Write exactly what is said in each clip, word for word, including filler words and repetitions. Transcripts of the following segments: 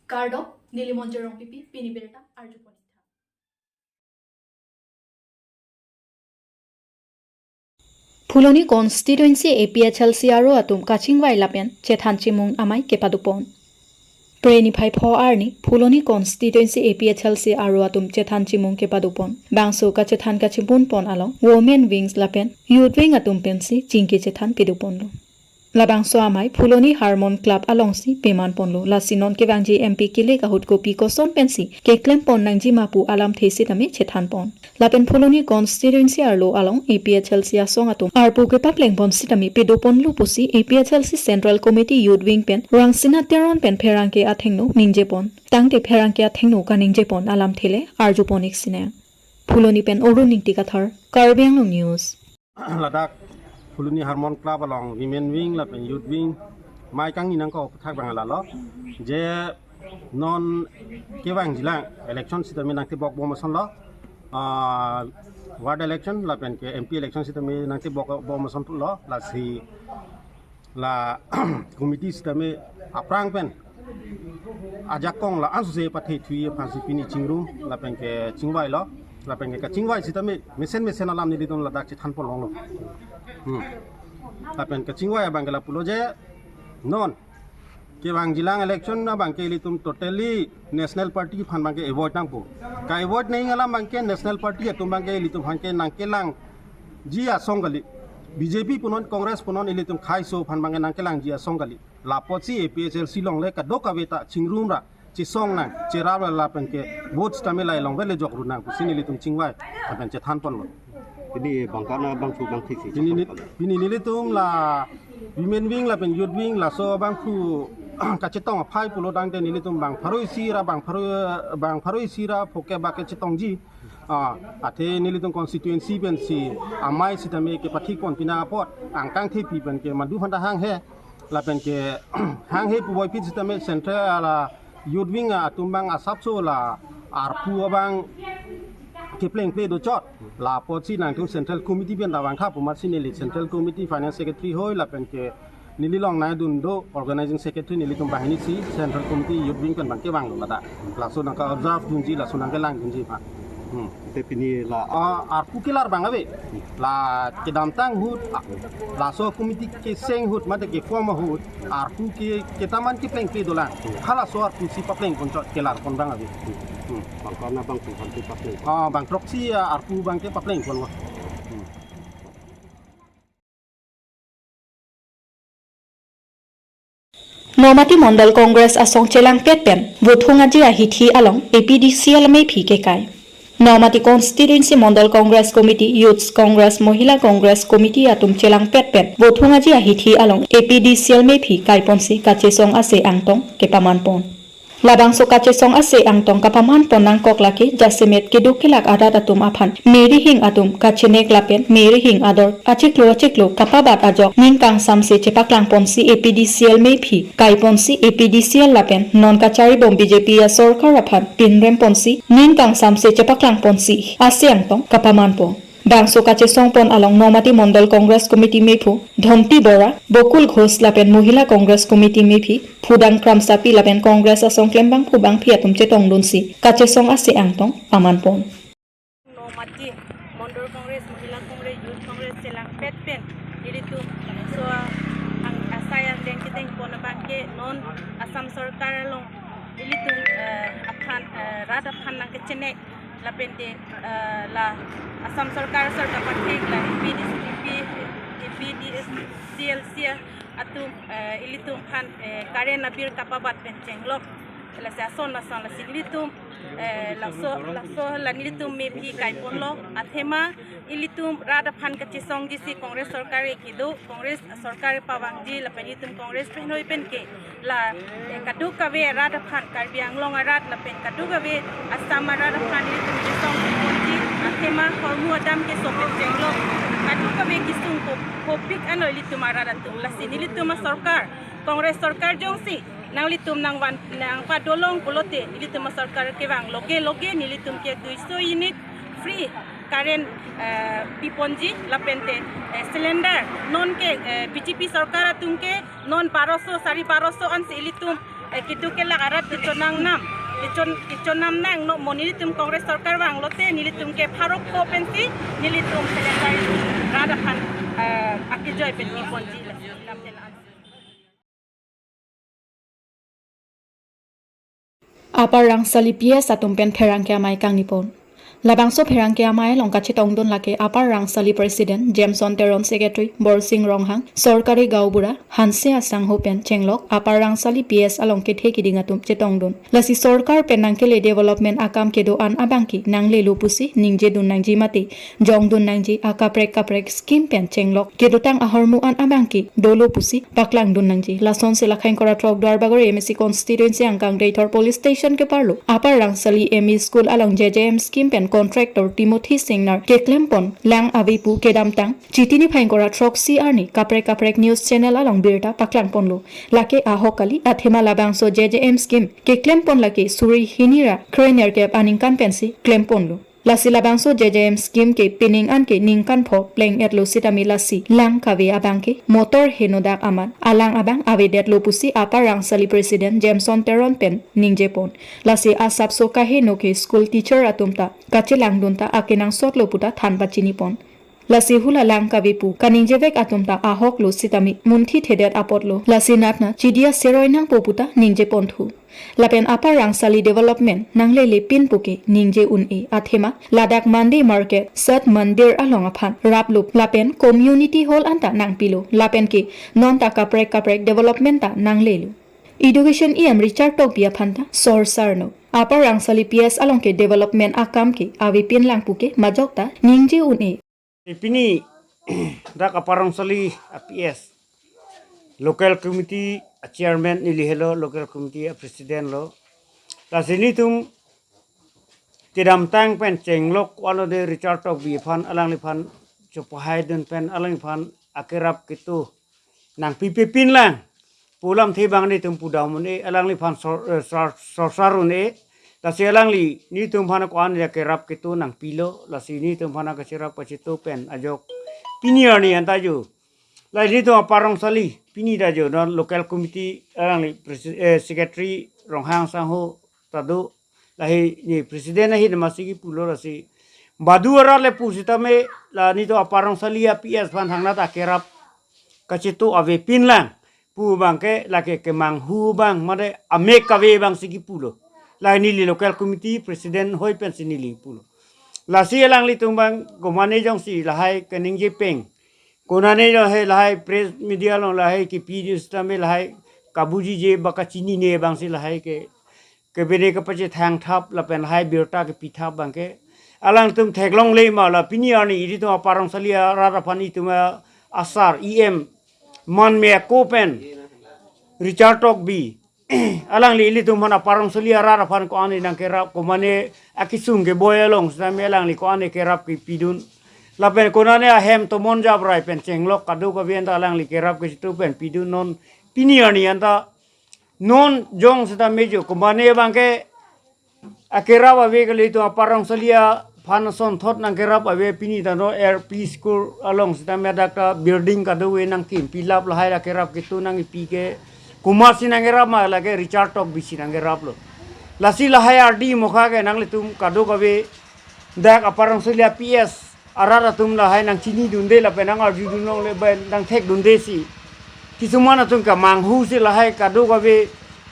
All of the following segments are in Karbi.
Kardom, neli Monjir Rongpipi, pini birta arjupon ik tha. Phuloni constituency A P H L C aro atum kachingvai lapen chethan chimung amei kepadopon. Phre niphai pho arni Phuloni constituency A P H L C aro atum chethan chimung kepadopon. Bangso kachethan kachimunpon along women wings lapen youth wing atum pensi chingki chethan padoponlo. Labangso amei Phuloni Harmon Club alongsi pamanponlo. Lasi non kevangji M P kelek ahut kopi koson pensi keklempon nangji ma pu alamthe sitame chethanpon. Lapen Phuloni constituency arlo along A P H L C asong atum arpu kepaplengpon sitame padoponlo pusi A P H L C Central Committee Youth Wing pen Rangsina Teron pen pherangke athengno ningjepon. Tangte pherangke athengno kaningjepon alamthe le arjupon ik sinang. Phuloni pen Arun Ingti Kathar, Karbi Anglong News. Ladak Phuloni Harmon Club along Women Wing lapen Youth Wing amei kangni nangkok aputhak abang lalo. Je non kevangjilang election sitame nangtebok bom asonlo. Ah, ward election lapen ke M P election sitame nangtebok bom asonlo. Lasi la committee sitame aphrang pen ajakong la ansose pathe thuji aphansi pini chingrum lapen ke chingvailo, lapen ke kachingvai sitame mesen mesen alam nelitum ladak chethanpon longlo. Hmm. Lapen kachingvai abang ke lapulo je non kevangjilang election abang ke ilitum totally National Party aphan abang ke avoid nangpo. Ka-avoid nangji alam abang ke National Party atum abang ke ilitum aphan ke nangkelangji asong kali. B J P punon, Congress punon, ilitum khaiso aphan abang ke nangkelangji asong kali. Lapotsi A P H L C along le kadokave ta chingrum ra chesong nang, cherap ra lapen ke vote sitame lahai along vele jok ru nang pusi nelitum chingvai lapen chethanponlo. Pini bang karna bangphu bangphli si Pini ni, chethanponlo. Pini nelitum la Women Wing lapen Youth Wing laso bangphu kachetong aphai pulo tangte nelitum bang pharo isi ra bang pharo, bang pharo isi ra pho ke bak kachetongji. Ah, athe nelitum constituency pensi amei sitame kepathikpon pina apot angkang thepi pen ke madu phanta hanghe lapen ke hanghe puvoiphit sitame central la Youth Wing atum abang asapso la arpu abang keplengple dochot. Lapotsi nangtum Central Committee pen ta vangtha pu amatsi neli Central Committee Finance Secretary hoi lapen ke neli along nangdun do Organizing Secretary nelitum banghini si Central Committee Youth Wing pen abang kevanglo lata. Laso nangka-observe dunji, laso nangkelangdunji aphan. Hmm. Te pini la Ah, arpu kelar abang ave. La kedamtang ahut, ah, laso committee keseng ahut, mate ke form ahut, arpu ke ketaman keplengple dolang. Halaso arpu si paplengpon chot kelarpon abang ave. Hmm. Bang karna bangphu bangphli papleng. Ah, bang throksi ya arpu abang ke paplengponlo. Hmm. Nomati Mondol Congress asong chelangpet pen Vothung Aji ahithi along A P D C L mephi kekai. Nomati Constituency Mondol Congress Committee, Youth Congress, Mahila Congress Committee atum chelangpet pen Vothung Aji ahithi along A P D C L mephi kaiponsi kachesong ase angtong kepamanpon. Labangso kachesong ase angtong kapamanpon nangkok lake jasemet keduk kelak arat atum aphan merihing atum kachenek lapen merihing ador achiklo achiklo kapabat ajok ning kangsamse chepaklangponsi A P D C L mephi kaiponsi A P D C L lapen non kacharibom B J P asorkar aphan pinremponsi ning kangsamse chepaklangponsi ase angtong kapamanpon. Bangso kachesongpon along Nomati Mondol Congress Committee mephu Dhonti Bora, Bokul Ghosh lapen Mahila Congress Committee mephi Phudang Kramsapi lapen Congress asong klembangphu bangphi atum chetongdunsi kachesong ase angtong pamanpon. Nomati Mondol Congress, Mahila Congress, Youth Congress chelangpet pen ilitum so ang asai angdeng kedengpon abangke non Assam Sorkar along ilitum, eh, aphan, eh, rat aphan nangkechenek lapente, eh, la Assam Sorkar asor kapathek la A P D C, A P D C, A P D C L C atum, eh, ilitum aphan, eh, current abill kapabat pen chenglok. Lasi ason ason lasi nelitum, eh, laso, laso la nelitum mephi kaiponlo. Athema ilitum rat aphan kachesongji si Congress Sorkar ke do, Congress Sorkar pavangji lapen ilitum Congress penhoi penke la, eh, kadokave rat aphan, Karbi Anglong arat lapen kadokave Assam arat aphan ilitum chesongponji, athema hormu adam ke sopet chenglok, kadokave kesung ko, kopik ano ilitum arat atum. Lasi nelitum asorkar, Congress Sorkar jongsi nanglitum nangvan nangpadolong pulote ilitum asorkar kevang loge loge nelitum ke duiso unit free current, eh, piponji lapente, eh, cylinder non ke, eh, B J P Sorkar atum ke non baroso, sari baroso ansi ilitum Eh, kedo kelak arat kechonam nam, kechon, kechonam nang no mo nelitum Congress sorkar vanglote nelitum ke pharo ko pensi nelitum secretary rat aphan, eh, akejoy pen niponji la. Upper Rangsali P S atum pen pherangke amei kangnipon. Labangso pherangke amei along kachetongdun lake Upper Rangsali President Jameson Teron, Secretary Borsing Ronghang, Sorkari Gaonbura Hanse asangho pen chenglok Upper Rangsali P S along kethe kiding atum chetongdun. Lasi sorkar pen nangkele development akam kedo-an abangke nanglelo pusi ningjedun nangji mate jongdun nangji, akaprek kaprek scheme pen chenglok kedotang ahormu an abangke dolo pusi paklangdun nangji. Lasonsi la Khainkora Throk Duarbagori M A C constituency angkang Deithor police station keparlo Upper Rangsali M E school along J J M scheme pen contractor Timothy Singnar keklempon lang ave pu kedamtang Chiti niphai ingkoi ra throksi arni kaprek kaprek news channel along birta paklangponlo. Lake ahok kali, athema labangso J J M scheme keklempon lake suri hini ra krenerkep aningkan pensi klemponlo. Lasi labangso J J M scheme ke pining an ke ningkan pho pleng-etlo sitame lasi lang kave abangke motor henodak amat alang abang avedetlo pusi Upper Rangsali President Jameson Teron pen ningjepon. Lasi asapso kaheno ke school teacher atum ta kachelangdun ta akenangsotlo puta than pachinipon. Lasi hula lang kave pu kaningjevek atum ta ahoklo sitame munthi thedet apotlo. Lasi natna chidia seroi nangpo puta ningjeponthu. Lapen Upper Rangsali development nanglele pin puke ningje un-e, athema ladak Monday market, Sat Mandir along aphan raplup lapen community hall anta nangpilo lapen ke nonta kaprek kaprek development ta nanglelo. Education E M Richard Tokbi aphan ta sorsarno. Upper Rangsali P S along ke development akam ke avepin lang puke majok ta ningje un-e. Pini dak Upper Rangsali a P S local committee a chairman neli helo, local committee a president lo. Lasi nelitum kedamtang pen chenglok wano de Richard Tokbi aphan, alangliphan chopahaidun pen alangliphan akerap ketu nangpipepin lang pu alamthe abang nelitum pudam un-e, alangliphan sor-, eh, sor-, sorsar un-e. Lasi alangli nelitum aphan ko-an akerap ketu nangpilo, lasi nelitum aphan kacherap kachetu pen ajok pini arni anta jo. Lasi nelitum Upper Rangsali pini ta jo non local committee alangli presi-, eh, secretary Ronghang sangho ta do, lahei ni president ahin masi kipulo, lasi badu arat le pusitame la nelitum Upper Rangsali a P S aphan hangnat akerap kachetu avepin lang pu abangke lake kemanghu abang mane amek kave abangsi kipulo. Lahei neli local committee president hoi pensi neli pulo. Lasi alanglitum abang komane jongsi lahei kaningje peng, konane jong he lahei press media along lahei kipi di sitame lahei kabujije ba kachinine abangsi lahei ke kebene kepachethang thap lapen lahei birta kepi thap abangke alangtum theklongle ma la pini arni ilitum Upper Rangsali arat aphan itum asar E M manme ako pen Richard Tokbi alangli ilitum aphan Upper Rangsali arat aphan ko-an nangkerap, komane akesung keboi along sitame alangli ko-an kerap kepidun. Lapen konane ahem tomon jabrai pen chenglok kadokave anta alangli kerap kechetu pen pidun, non pini arni anta non jong sitame jo komane abangke akerap ave kali, itum Upper Rangsali aphan asonthot nangkerap ave, pini ta no L P school along sitame dak ta building kadokave nangkim pilap, lahei akerap ketu nangkipi ke komatsi nangkerap ma, lake Richard Tokbi si nangkeraplo. Lasi lahei ardi mokha ke nanglitum kadokave dak Upper Rangsali a P S arat atum lahei nangchinidunde lapen nangarjudun longle ba nangthekdunde si. Kisuman atum kemanghu si lahei kadokave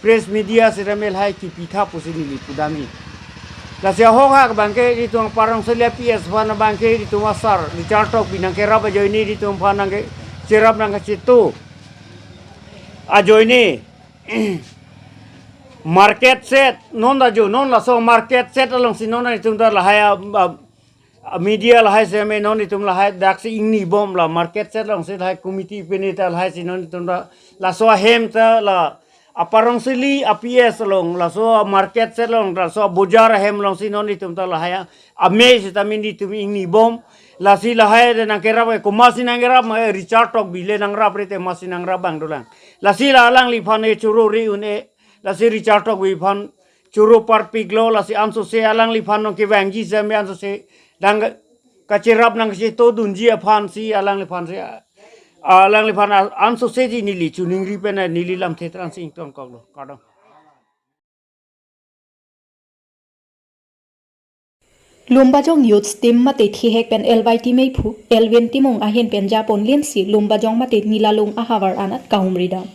press media sitame lahei kipi thap pusi neli pudamji. Lasi ahok hak abangke itum Upper Rangsali a P S aphan abangke itum asar Richard Tokbi nangkerap ajoine itum aphan nangkecherap nangkachetu ajoine market set non ta jo, non laso market set alongsi non itum ta lahei a, a, a media lahei seme non itum lahei daksi ingni bom la market set alongsi lahei committee pini ta lahei si non itum ta laso ahem ta la Upper Rangsali a P S along, laso market set along, laso bojar ahem alongsi non itum ta lahei amei sitame nelitum ingni bom. Lasi lahei de nangkerap ke komatsi nangkerap ma, eh, Richard Tokbi le nangrapre te komatsi nangrap abang dolang. Lasi la alangliphan e choro ri un-e, lasi Richard Tokbi aphan choro parpiklo, lasi ansose alangliphan nong kevangji seme ansose nang kacherap nangkachetudunji aphansi alangliphan si, alangliphan ansose ji neli choningri pen neli lamthe trans ingtong koklo. Kardom. Lumbajong Youth Team mate thihek pen L Y T meiphu Elwin Timung ahin pen japon linsi Lumbajong mate Nilalung ahavar anat kahumri dam.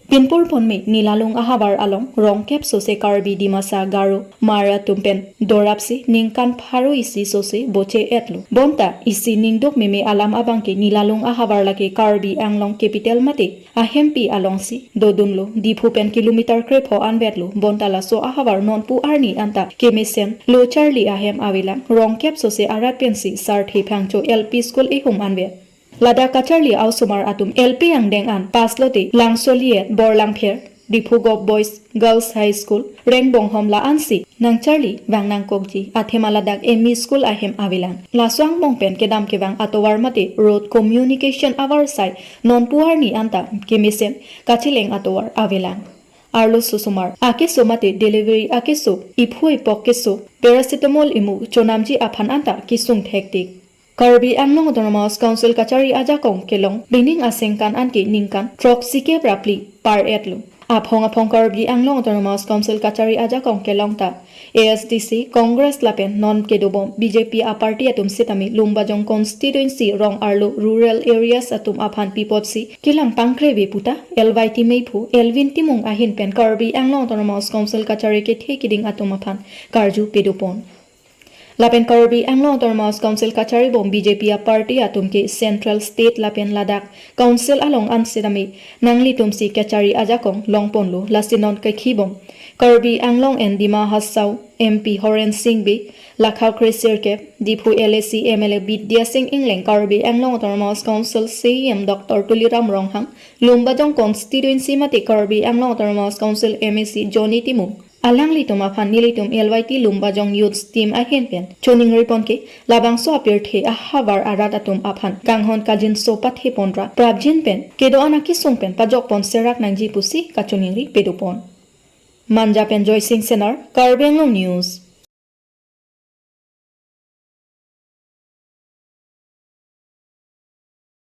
Pinpur ponme Nilalung ahavar along rongkep sose Karbi Dimasa Garo Hmar atum pen dorapsi ningkan pharo isi sose boche etlo. Bonta isi ningduk meme alam abangke Nilalung ahavar lake Karbi Anglong capital mate ahempi alongsi dodunlo. Diphu pen kilometer krepho anvetlo. Bonta laso ahavar nonpu arni anta kemesen lo charli ahem avelang. Rongkep sose arat pensi Sarthe Phangcho L P School ihum anvet. Ladak kacharli a-osomar atum L P angdeng an pass lote Langsoliet, Borlangpher, Diphu Govt Boys Girls High School, Rengbonghom la-ansi nangcharli vang nangkokji. Athema ladak M E School ahem avelang. Laso angbong pen kedam kevang atovar mate road communication avarsai nonpu arni anta kemesen kacheleng atovar avelang. Arloso osomar akeso mate delivery akeso, iphu ipok keso, paracetamol imu chonamji aphan anta kesung thektik. Karbi Anglong Autonomous Council kachari ajakong kelong pining asengkan anke ningkan throksi kep ra phli par etlo. Aphong aphong Karbi Anglong Autonomous Council kachari ajakong kelong ta A S D C, Congress lapen non kedobom B J P a-party atum sitame Lumbajong constituency rong arlo rural areas atum aphan pi apotsi kelang pangkreve puta L Y T meiphu Elwin Timung ahin pen Karbi Anglong Autonomous Council kachari kethe kiding atum aphan karju pedopon. Lapen Karbi Anglong Autonomous Council kachari bom B J P a-party atum ke Central, State lapen ladak Council along an sitame nanglitumsi kachari ajakong longponlo. Lasi non kakhibom Karbi Anglong and Dima Hasao M P Horen Sing Bey, Lakhao Kresirkep, Diphu L A C M L A Bidya Sing Engleng, Karbi Anglong Autonomous Council C E M Doctor Tuliram Ronghang, Lumbajong constituency mate Karbi Anglong Autonomous Council M A C Johnny Timung, alanglitum aphan nelitum L Y T Lumbajong Youth Team ahin pen choningri pon ke labangso apirthe ahavar arat atum aphan kanghon kajinso pathe ponra prapjin pen kedo-an akesung pen pajok pon serak nangji pusi kachoningri pedopon. Manja pen Joy Singh Senar, Karbi Anglong News.